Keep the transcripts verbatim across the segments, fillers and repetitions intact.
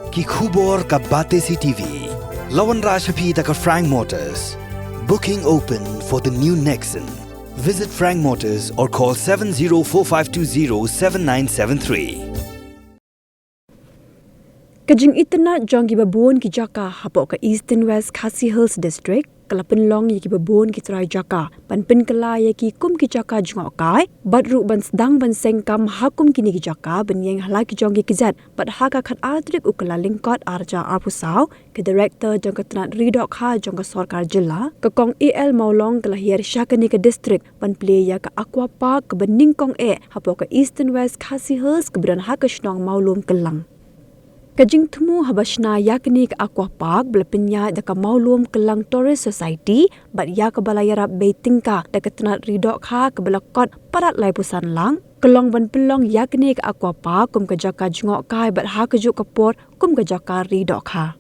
Ki khubor ka Batesi T V. La wanrah sha phi da ka Frank Motors. Booking open for the new Nexon. Visit Frank Motors or call seven zero four five two zero seven nine seven three. Ka jingitynnad jong kiba bun ki jaka hapoh ka Eastern West Khasi Hills District ka la pynlong ïa kiba bun ki trai jaka ban pynkylla ïa ki kum ki jaka jngohkai bad ruh ban sdang ban seng kam ha kum kine ki jaka ban ïeng ha la ki jong ki kjat bad ha ka khatar tarik u Kyllalyngkot arhajar arphew saw. Ka Director jong ka tnad ri dohkha jong ka sorkar jylla, ka Kong A L Mawlong, ka la hiar sha kane ka district ban plie ïa ka Aqua Park kaba nyngkong eh hapoh ka Eastern West Khasi Hills kaba don ha ka shnong Mawlum Kyllang. Ka jingthmu haba shna ïa kane ka Aqua Park ba la pynïaid da ka Mawlum Kyllang Tourist Society bad ïa kaba la ïarap beit tyngka da ka tnad ri dohkha kaba la kot palat laiphew san lak, ka long ban pynlong ïa kane ka Aqua Park kum ka jaka jngohkai bad ha kajuh ka por kum ka jaka ri dohkha.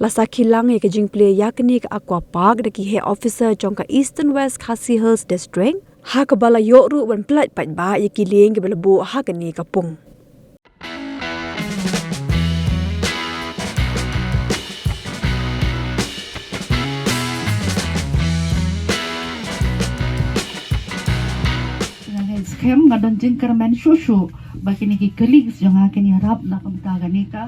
La sakhi lang ïa ka jingplie ïa kane ka Aqua Park da ki heh officer jong ka Eastern West Khasi Hills District, ha kaba la ïoh ruh ban pyllait paidbah ïa ki lieng kiba la buh ha kane ka pung. Nga ngeit skhem, nga don jingkyrmen shuh shuh ba kine ki colleagues jong nga kin ïarap na ka bynta kane ka,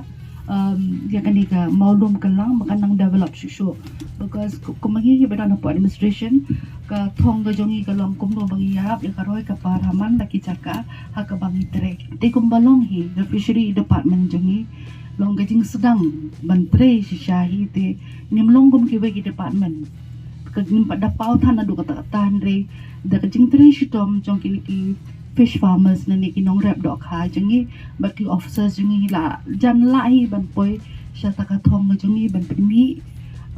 um, ïa kane ka Mawlum Kyllang ba kan nang develop shuh shuh. Because ku-, kumba ngi kiba don hapoh administration, ka thong ka jong ngi ka long kumno ba ngi ïarap ïa ka roi ka par ha man la ki jaka ha kaba ngi trei. Te kumba long hi ka fishery department jong ngi, long ka jingsdang ban trei shisha hi, te ngim long kum kiwei ki department. Ka ngim pat da paw than naduh katta katta, hynrei da ka jingtrei shitom jong kine ki fish farmers ne ki nongrep dohkha jong ngi bad ki officers jong ngi, la jan lah hi ban poi sha ta ka thong ka jong ngi ban pynmih,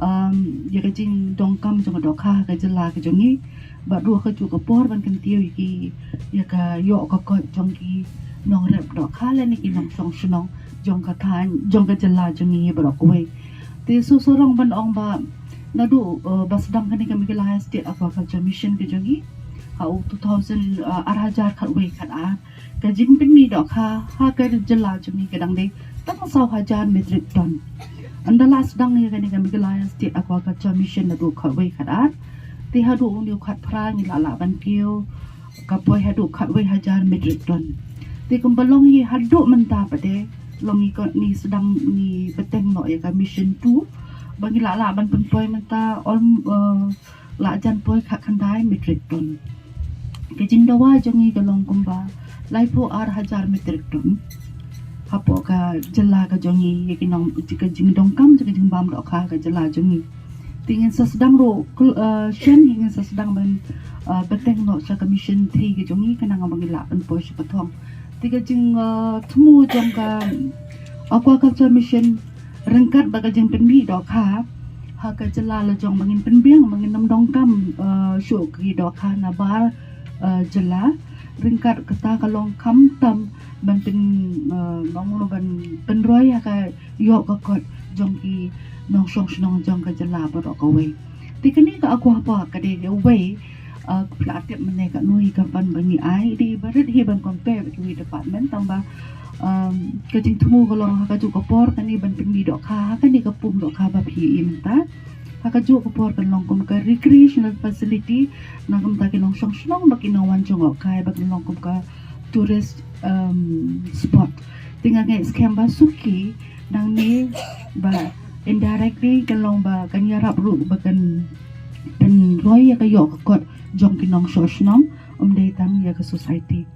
um, ïa ka jingdonkam jong ka dohkha ka jylla ka jong ngi. Bad ruh kajuh ka por ban kyntiew ïa ki, ïa ka ïoh ka kot jong ki nongrep dohkha lane ki nongshong shnong jong ka thaiñ, jong ka jylla jong ngi baroh kawei. Te shu sarong ban ong ba naduh, uh, ba sdang kane ka Meghalaya State Aquaculture Mission ka jong ngi ha u two thousand, uh, arhajar khatwei khatar, ka jingpynmih dohkha ha ka jylla jong ngi ka dang dei tang saw hajar metric ton. Ynda la sdang ïa kane ka Meghalaya State Aquaculture Mission naduh khatwei khatar, te haduh une u khatphra ngi la lah ban kiew ka poi haduh khatwei hajar metric ton. Te kumba long hi haduh mynta pat, te long ngi ko-, ngi sdang ngi bteng noh ïa ka mission two ba ngi la lah ban pynpoi mynta, ol, uh, la jan poi khatkhyndai metric ton. Ka jingdawa jong ngi ka long kumba laiphew ar hajar metric ton hapoh ka jylla ka jong ngi ïa ki nong, ka jingdonkam, ka jingbam dohkha ka jylla jong ngi. Te ngin sa sdang ruh, kul-, uh, shen hi ngin sa sdang ban, uh, bteng noh sha ka mission three ka jong ngi, khnang ba ngin lah ban poi sha ka thong. Te ka jing, uh, thmu jong ka Aquaculture Mission ryngkat bad ka jingpynmih dohkha ha ka jylla la jong ba ngin pynbiang ba ngin ym donkam, uh, shuh ki dohkha na bar, uh, jylla. Ryngkat kata ka long khamtam ban pyn, uh, ban pynroi ha ka ïoh ka kot jong ki nongshong shnong jong ka jylla baroh kawei. Te kane ka Aqua Park ka dei kawei, uh, phi la tip mynne katno hi ka fund ba ngi ai, dei ba rit hi ban compare bad kiwei department, tangba, um, ka jingthmu ka long ha kajuh ka por kane ban pynmih dohkha ha kane ka pung dohkha ba phi ïohi mynta. Ha kajuh ka por kan long kum ka recreational facility na ka bynta ki nongshong shnong bad ki nongwan jngohkai, bad kan long kum ka tourist, um, spot. Te nga ngeit skhem ba suki nangne ba indirectly kan long ba kan ïarap ruh ba kan pynroi ïa ka ïoh ka kot jong ki nongshong shnong, ym dei tang ïa ka society.